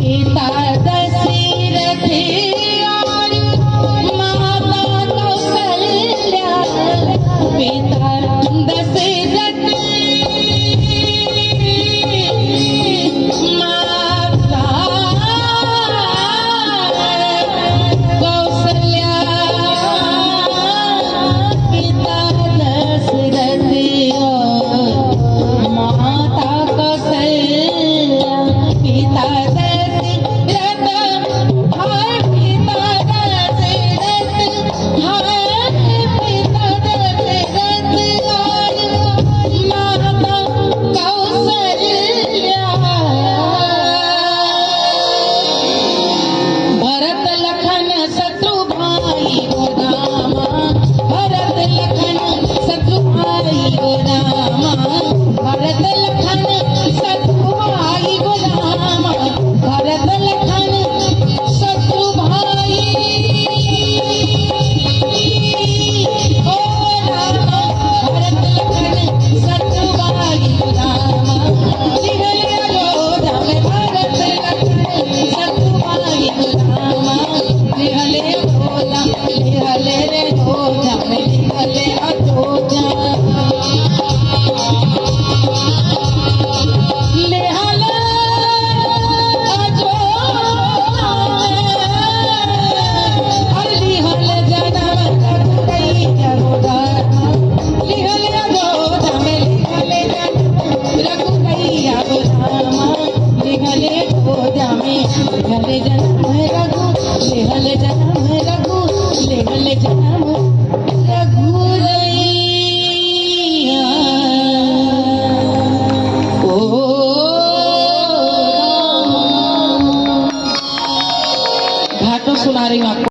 पिता दशरथ और माता कौशल्या, पिता दशरथ माता कौशल्या, पिता दशरथ और माता कौशल्या, पिता दशरथ हाय, पिता दशरथ हाय, पिता दशरथ और माता कौशल्या, भरत लखन शत्रु भाई गो रामा, भरत लखन शत्रु भाई गो रामा, भरत लखन शत्रु भाई गो रामा, भरत लखन शत्रु भाई ओ रामा, भरत लखन शत्रु भाई गो रामा, लिहले अयोध्या में भरत लखन शत्रु भाई गो रामा, लिहले अयोध्या, लिहले रे अयोध्या में, लिहले अयोध्या, लिहले अयोध्या में, लिहले जनम रघुरैया गो रामा, लिहले अयोध्या में, लिहले जनम रघुरैया गो रामा, लिहले अयोध्या में, लिहले जनम रघु, लिहले जनम रघु, लिहले जनम रघुरैया ओ रामा। घाटो सुना रही हूँ आपको।